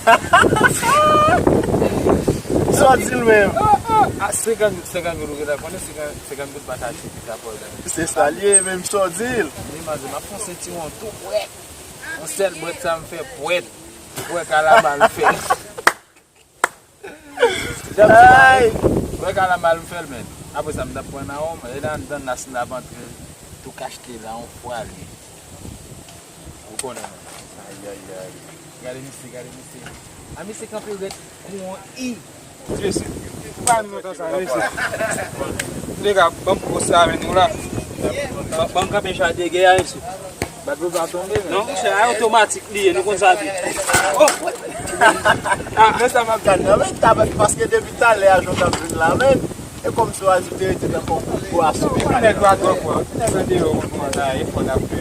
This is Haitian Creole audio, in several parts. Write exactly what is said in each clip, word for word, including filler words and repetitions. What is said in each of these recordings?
Sa w di l menm? Ah, senkant goud, senkant goud, ou gentan konnen senkant, senkant goud pa ta chit, li ta pòz. Se sa l ye, menm sa w di l. Li, manze, m ap fè yon sentiwon tou pwèt. Yon sèl bwèt sa m fè pwèt. Ou wè kalama l fè. Ay! Ou wè kalama l fè l, men. Apre sa, m t ap pran nan wonm, e nan anndan nas m t ap antre, tou kachte la, yon fwa li. Ou konnen, men. Ay, ay, ay. Gade misye, gade misye. A misye kanpe rèd kou yon i. Ti mesye, pa nou lontan sa, mesye. Antouleka, ban m pwose avè nou la. Ban, ban m kanpe jan de gè a, mesye. Bat pou pa tonbe, men. Non, monchè, a otomatik li ye, nou konn sa byen. Oh! Ah, men sa m ap gad nan, men, tabak, paske depi talè a, jan w t ap vin la, men. E kòmsi w ajoute rete tankou yon gwo asou mekanik. Nèg yo a twò fò. Nèg andeyò konn kòman sa ye, fò n ap fè.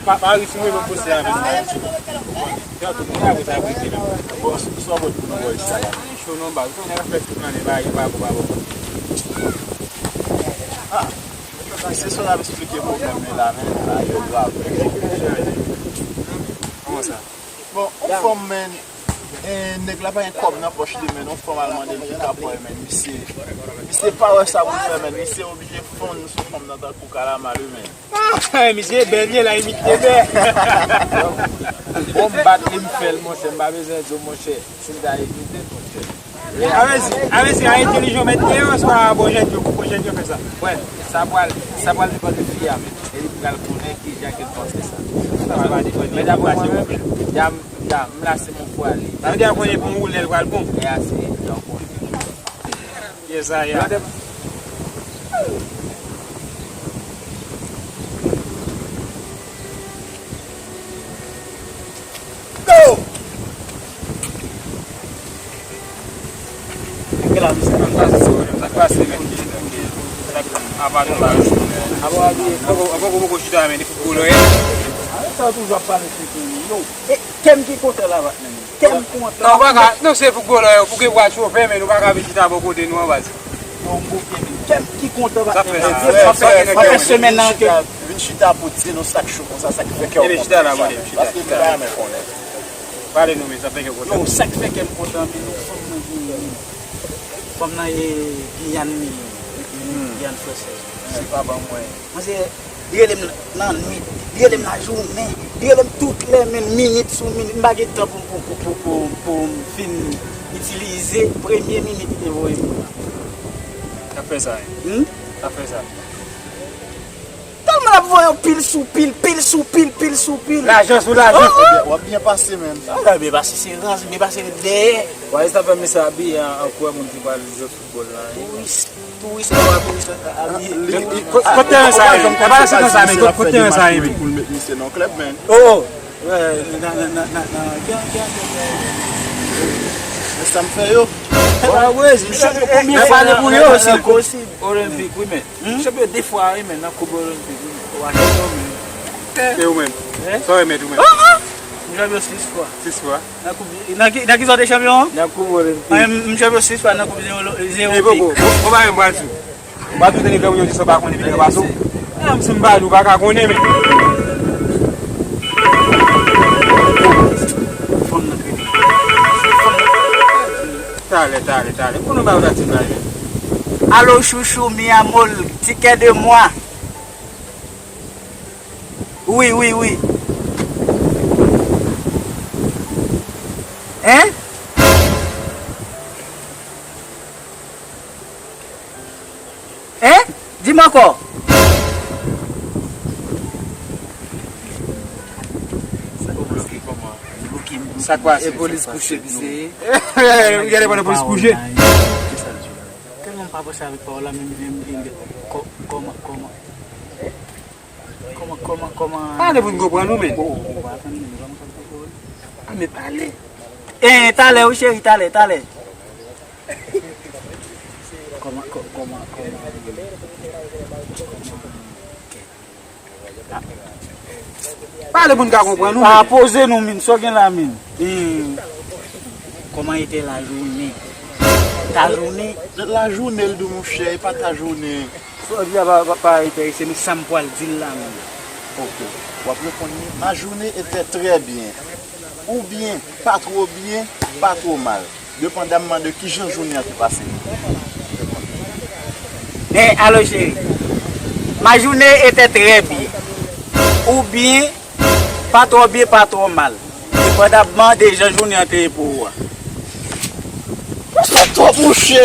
Pa, pa ri sou mwen, mwen pouse avèk sa. Yo, tout moun ap rete ap rete la. Bon, sou, sou bòt pou nou wè sa la. Cho non, baz. Tou nèg ap fè tout lannen, ba, yo pa bon, pa bon. Ah, se sa w ap eksplike pwoblèm li la, men, sa yo grav. Kòman sa? Bon, yon fanm, men, eh, nèg la pa gen kòb nan pòch li, men yon fanm al mande l pou kapòy, men misye, misye pa wè sa pou l fè, men misye oblije fonn sou fanm nan tankou kalama li, men. Ah, misye bèl ye la, imite bè. Bon, m bat li, m fè l, monchè, m pa bezwen di w, monchè, si m ta imite l, monchè. A vle di, a vle di, a entèlijans mèt te yo, swa bon jan yo, bon jan yo fè sa. Wè, sa pral, sa pral depann de fi a, men. E li pral konnen kijan ke l panse sa. Sa va depann de fi a, se yon pwoblèm. Ya, m, ya, m la se mon fwa li. Sa vle di a konnen pou m woule l pral bon. E a se, ya w konnen. Yes, I am. Go! Sa k pase, men? Apa nou la, apa nou poko, poko, poko chita, men, depi gwo lòyè. Sa toujou ap pale sou yo. E, kè m ki kontan la, patnè. Kè m kontan. Non, ou pa ka, non, se pou gwo lòyè, pou gen bwa chofè, men nou pa ka vin chita bò kote nou an baz. Bon, m bouke, men kè m ki kontan, patnè. Sa fè, sa fè, sa fè semèn nan ke vin chita pou di nou sa k cho konsa, sa k fè kè w kontan. Paske nou pa renmen konnen. Pale nou, men sa fè kè w kontan. Yo, sa k fè kè m kontan, men nou fanm nan gen, fanm nan e Giyàn li ye. Giyàn fransèz. Se pa ban mwen. Mwen se Li rele m lannwit, li rele m lajounen, li rele m tout lè, men minit sou minit. M pa gen tan pou, pou, pou, pou, pou, pou m fin itilize premye minit li te voye m nan. N ap fè sa, wi. Hmm? N ap fè sa. Tèlman l ap voye w pil sou pil, pil sou pil, pil sou pil. Lajan sou lajan. Oh, oh. W ap byen pase, menm. Ah, w ap byen pase, se rans, byen pase dèyè. Wè, e sa fè misye abiye an, an koulè moun ki pral jwe foutbòl la, wi. Touris, touris, pa touris, abiye. Li, li, ko-, kot teren sa ye? E pa nan se tan sa, men kot, kot teren sa ye, men? Pou l met misye nan klèb, men. Oh, oh. Wè, nan, nan, nan, nan, nan, nan, kè, kè, kè, kè. Men sa m fè yo. Pa wè, misye, konbyen fwa pale pou yo, se enposib. Olenpik, wi, men. Hmm? Chanpyon de fwa, wi, men, nan Koup Olenpik, wi, men. Twa chanpyon, men. E ou menm? Hein? Sa w remèt ou menm? Oh, oh! M chanpyon sis fwa. Sis fwa? Nan koup, nan ki, nan ki sa w te chanpyon an? Nan koup olenpik. Mwen, m chanpyon sis fwa nan koup zero, zero. E poko, bon, bon, bon, pa menm pral sou. Ou pa tou tande granmoun yo di sa w pa konnen vin nan baso. Ah, m si m pa di w pa ka konnen, men. Fòn nan kredi. Talè, talè, talè. Pou nou ba w dati bay, men. Alo, chouchou, mi amor, ti kè de mwa. Wi, wi, wi. Hein? Hein? Di m ankò. Sa k pase? E polis kouche, misye. Gade pandan polis kouche. Tèlman m pa panse avèk pawòl la, men m gen, m gen, kò-, kòman, kòman. Kòman, kòman, kòman? Pale pou n konprann ou, men. Oh, ou pa konn, men, kòman sa poko. Ah, men pale. Eh, talè, wi, cheri, talè, talè. Kòman, kò-, kòman, kòman? Pale pou n ka konprann ou, men. Ah, poze nou, min. Sa w gen la, min? Hmm. Kòman e te lajounen? Tajounen? Lajounen, l di w, monchè, e pa tajounen. Sa w di a pa, pa, pa enterese m, sa m pral di l la menm. Ok. W ap reponn li, ma journée était très bien. Oubyen, pas trop bien, pas trop mal. Depandamman de kijan jounen an te pase. Men, alo cheri, ma journée était très bien. Oubyen, pas trop bien, pas trop mal. Depandamman de jan jounen an te ye pou ou a. Sa twòp, monchè.